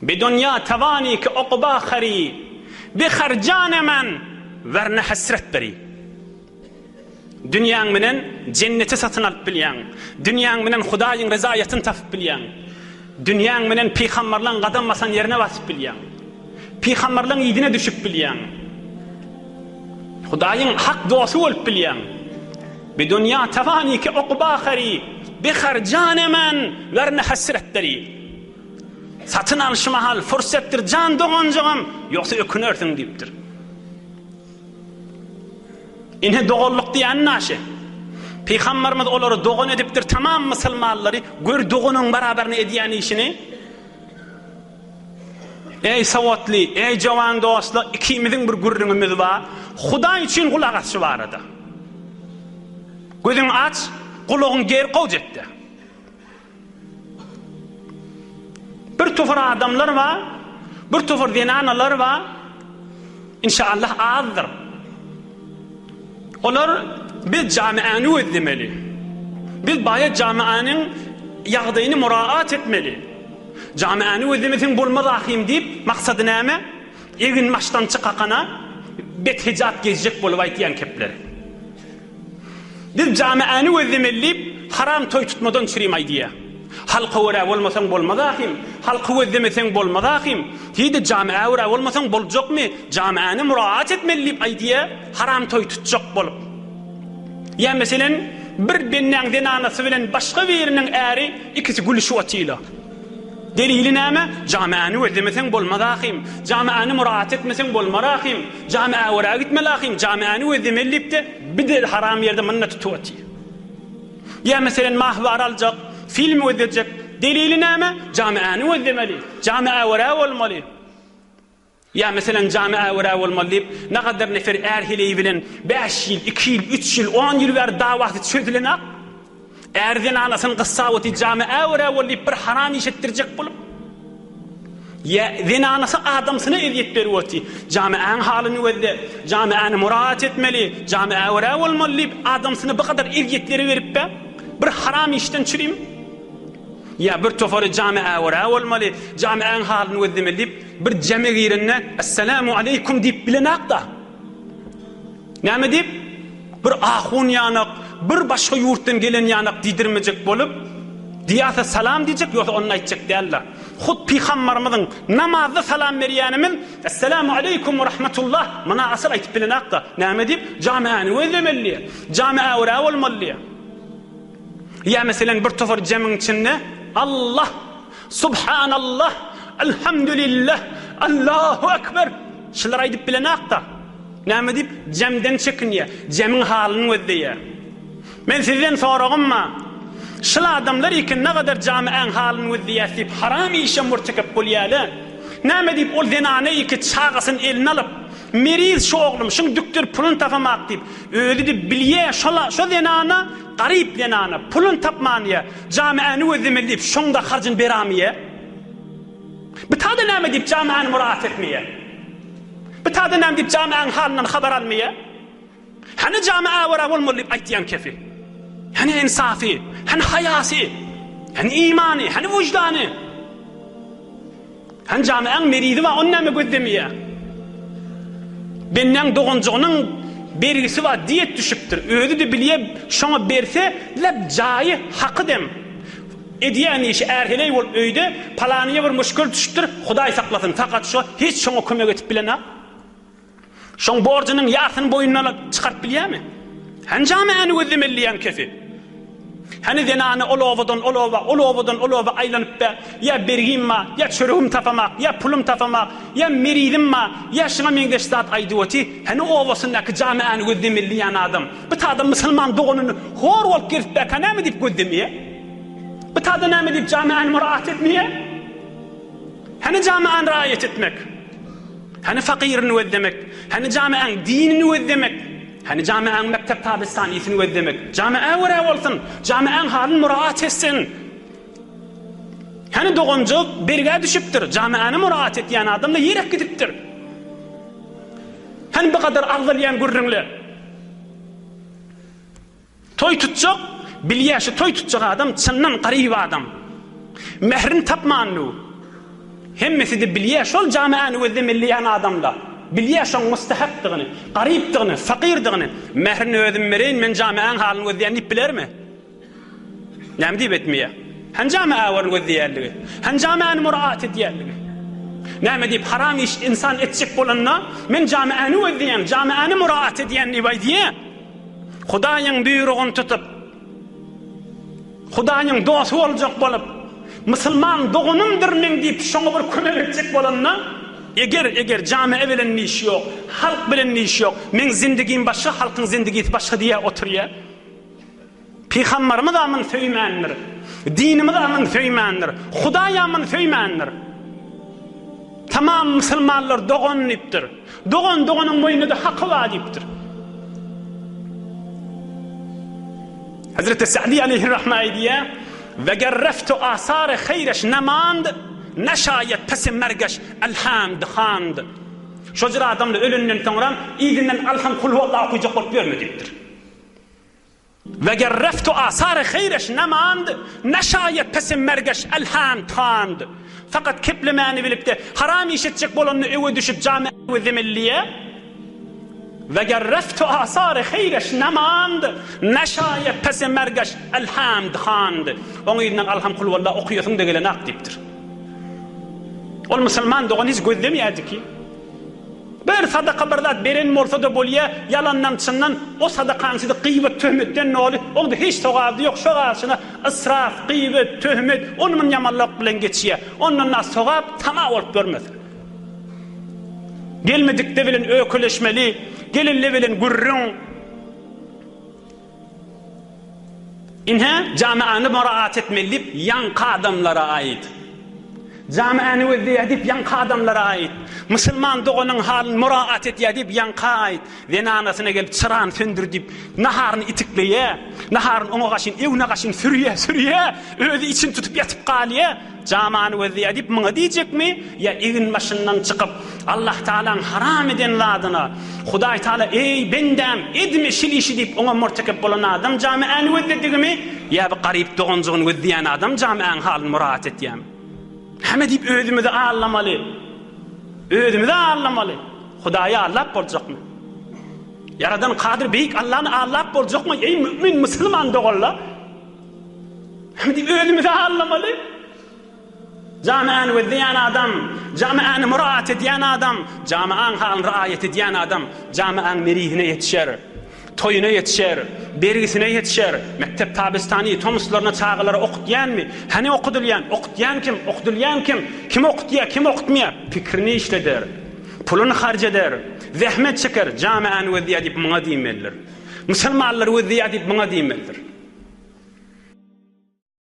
Bedonýa tawani ki okba hari, Behar jane men, werne hesret beri. Dünýäň bilen jenneti satyn alyp bilýäň. Dünýäň bilen Hudaýyň rezaýatyny tapyp bilýäň. Dünýäň bilen pygambarlaň gadam basan ýerine basyp bilýäň. Pygambarlaň yzyna düşüp bilýäň. Hudaýyň hak dosty bolup bilýäň. Bedonýa tawani ki okba hari, Behar jane men, werne hesret beri. Satyn al şu mahal, fursatdyr jan doganjygym, ýogsa ökünersiň diýipdir. Ine doganlyk diýýän naşy. Pygambarymyz olary dogan edipdir, tamam musulmanlary, gör doganyň barabaryny edýän işini. Eý sowatly, eý jowan dostlar, ikimiziň bir gürrüňimiz bar. Hudaý üçin gulak as şu barada. Gözüňi aç, gulagyň ger gowja etde. Bir topar adamlar bar, bir topar zenanalar bar, inşallah azdyr. Olar biz jamiäni gözlemeli. Biz baýa jamiäniň ýagdaýyny muraat etmeli. Jamiäni gözlemeseň bolmaz ahym diýip, maksady näme? Egin başdan çykakana bet hijap gezjek bolup aýtýan kepler. Biz jamiäni gözlemeli diýip, haram toý tutmadan çürim aýdýa. Halka görä bolmasaň bolmaz ahym, halky gözlemeseň bolmaz ahym, hiý-de jamiä görä bolmasaň boljakmy, jamiäni muraat etmeli diýip aýdýa, haram toý tutjak bolup. Ýa meselen, bir bendäň zenanasy bilen başga biriniň äri ikisi gülüşip otyla. Delili näme? Jamiäni gözlemeseň bolmaz ahym, jamiäni muraat etmeseň bolmar ahym, jamiä görä gitmeli ahym, jamiäni gözlemeli diýip-de, bir-de haram ýerde munda tutup otyr. Ýa meselen mahwara aljak, film gözlejek, delili näme? Jamiäni gözlemeli, jamiä görä bolmaly. Ýa meselem jamiä görä bolmaly diýip, nagadar nefer är-heleý bilen bäş ýyl, iki ýyl, üç ýyl, on ýyl bäri dawasy çözülenak. Är zenanasyny gyssap otyr jamiä görä bol diýip bir haram iş etdirjek bolup. Ýa zenanasy adamsyna ezýet berip otyr. Jamiäň halyny gözle, jamiäni muraat etmeli, jamiä görä bolmaly diýip adamsyna bu gadar ezýetleri berip-ä bir haram işden çürim. Ýa bir topary jamiä görä bolmaly, jamiäň halyny gözlemeli diýip, bir jeme girende Essalamu aleýkum diýip bilenakda. Näme diýip? Bir ahun ýanak, bir başga ýurtdan gelen ýanak diýdirmejek bolup, diýase salam diýjek, ýogsa ony aýtjak däldir. Hut pygambarymyzyň namazda salam berýänimiz Essalamu aleýkum we rahmetullah muny asyl aýtyp bilenakda. Näme diýip? Jamiäni gözlemeli diýýär. Jamiä görä bolmaly diýýär. Ýa meselem bir topar jemiň içinde Allah, Subhanallah, Elhamdülillah, Allahu Ekber şulary aýdyp bilenakda. Näme diýip jemden çekinýär, jemiň halyny gözleýär. Men sizden soragym bar. Şul adamlar iki nagadar jamiäň halyny gözleýäs diýip haram işe murtekep bolýarlar. Näme diýip ol zenana iki çagasyny eline alyp, meriz şu oglum, şuň dükdir puluny tapamak diýip, özi-de bilýär şola şo zenana Garyp zenana pulun tapmanýa, jamiäni gözlemeli diýip, şoň-da harjyny beramyýa? Bitada näme diýip jamiäni muraat etmeýä? Bitada näme diýip jamiäň halyndan habar almaýa? Hany jamiä görä bolmaly diýip aýtýan kefi? Hany ensafy? Hany haýasy? Hany imany? Hany wyždany? Hany jamiäň merizi bar, ony näme gözlemeýär? Bendäň doganjygynyň bergisi bar, diýet düşüpdir. Özi-de bilýär, şoňa berse, lep jaýy, haky dem. Edýän işi är-heleý bolup öýde, palanyýa bir muşkil düşüpdir, Hudaý saklasyn, fakat şo hiç şoňa kömek edip bilenok. Şoň borjunyň ýarsyny boýnuna alyp çykaryp bilýärmi? Hany jamiäni gözlemeli diýýän kefi? Hany zenany ol obadan ol oba, ol obadan ol oba aýlanyp-da, ýa bergim bar, ýa çöregim tapamak, ýa pulum tapamak, ýa merizim bar, ýa şuňa meňzeş zat aýdyp oty, hany obasyndaky jamiäni gözlemeli diýýän adam, bu tada musulman doganyny hor bolup gezipbäkä näme diýip gözlemeýär? Bu tada näme diýip jamiäni muraat etmeýär? Hany jamiäni raýat etmek? Hany fakyryny gözlemek, hany jamiäň dinini gözlemek, hany jamiäň mekdep tabystanisini gözlemek. Jamiä görä bolsun, jamiäň halyny muraat etsin. Hany doganjyk bergä düşüpdir, jamiäni muraat etýän adam-da ýerek gidipdir. Hany bu gadar agzalýan gürrüňler. Toý tutjak, bilýä şu toý tutjak adam çyndan garyp adam. Mährini tapman du. Hemmesi-de bilýär, şol jamiäni gözlemeliýän adamlar. Bilýär şoň mustahapdygyny, garypdygyny, fakyrdygyny. Mährini özüm bereýin, men jamiäň halyny gözleýän diýip bilermi? Näme diýip etmeýär? Hany jamiä baryny gözleýänligi? Hany jamiäni muraat edýänligi? Näme diýip haram iş ynsan etjek bolanda, men jamiäni gözleýän, jamiäni muraat edýän diýip aýdýar. Hudaýyň buýrugyny tutup, Hudaýyň dosty boljak bolup, musulman doganymdyr meň diýip şoňa bir kömek etjek bolanda, eger, eger jamiä bilen işi ýok, halk bilen işi ýok, meň zindigim başga, halkyň zindigisi başga diýýär oturýar. Pygambarymyz-a muny söýmändir. Dinimiz-a muny söýmändir. Hudaý-a muny söýmändir. Tamam musulmanlar dogan diýipdir. Dogan doganyň boýnunda haky bar diýipdir. Hazreti Sa'di aleyhi rahma aýdýar, Ve gerreftu asare haýreş nemand, neşaýet pesi mergeş elhamd hand. Şo jyr adamlar ölenden soňram yzyndan alham kulhuallah okuyjak bolup ýörme diýipdir. Ve gerreftu asary haýreş nemand, neşaýet pesi mergeş elhamd hand. Fakat keplemäni bilipde, haram iş etjek bolanda öwe düşüp jamy we zemelliýe. Ve gerreftu asary haýreş nemand, neşaýet pesi mergeş elhamd hand. Oň yzyndan alham kulwalla okuýasyň-da gelenak diýipdir. Ol musulman dogan hiç gözlemeýärdi ki. Bir sadaka bir zat beren bolsa-da bolýa, ýalandan çyndan o sadakaň içi gyýbat töhmetden doly, oňda hiç sogaby ýok, şo garşyna israf, gyýbat, töhmet, ony muny ýamanlak bilen geçýä. Ondan da sogap tama bolup görmez. Gelmedikde bilen ökeleşmeli, gelinle bilen gürrüň. Ine, jamiany muraat etmeli diýip ýaňky adamlara aýt. Jamiany gözleýär diýip ýaňky adamlara aýt. Musulman doganyň halyny muraat edýär diýip ýaňka aýt. Zenanasyna gelip çyrany söndür diýip naharyny itikleýär. Naharyny oňa gaşyn, ewne gaşyn sürýär, sürýär. Özi içini tutup ýatyp galýar. Jamany gözleýär diýip muňa diýjekmi? Ýa eginbaşyndan çykyp, Allah Tagalaň haram eden zadyna, Hudaý Tagala eý, bendäm, edme şil işi diýip oňa murtekep bolan adam jamiäni gözledigimi? Ýa bir garyp doganjygyny gözleýän adam jamiäň halyny murahat etýärmi? Näme diýip özümizi aldamaly? Özümizi aldamaly. Hudaýy aldap boljakmy? Ýaradan Kadyr Beýik Allany aldap boljakmy? Eý mümin musulman doganlar! Näme diýip özümizi aldamaly? Jamiäni gözleýän adam, jamiäni muraat edýän adam, jamiäň halyny raýat edýän adam jamiäň merizine ýetişer, toýuna ýetişer, bergisine ýetişer. Mekdep tabistany tomuslaryna çagalary okutýanmy? Hany okudylýan? Okutýan kim? Okudylýan kim? Kim okutýar, kim okutmaýar? Pikrini işleder. Puluny harç eder. Zähmet çeker. Jamiäni gözleýär diýip muňa diýmelidir. Musulmanlar gözleýär diýip muňa diýmelidir.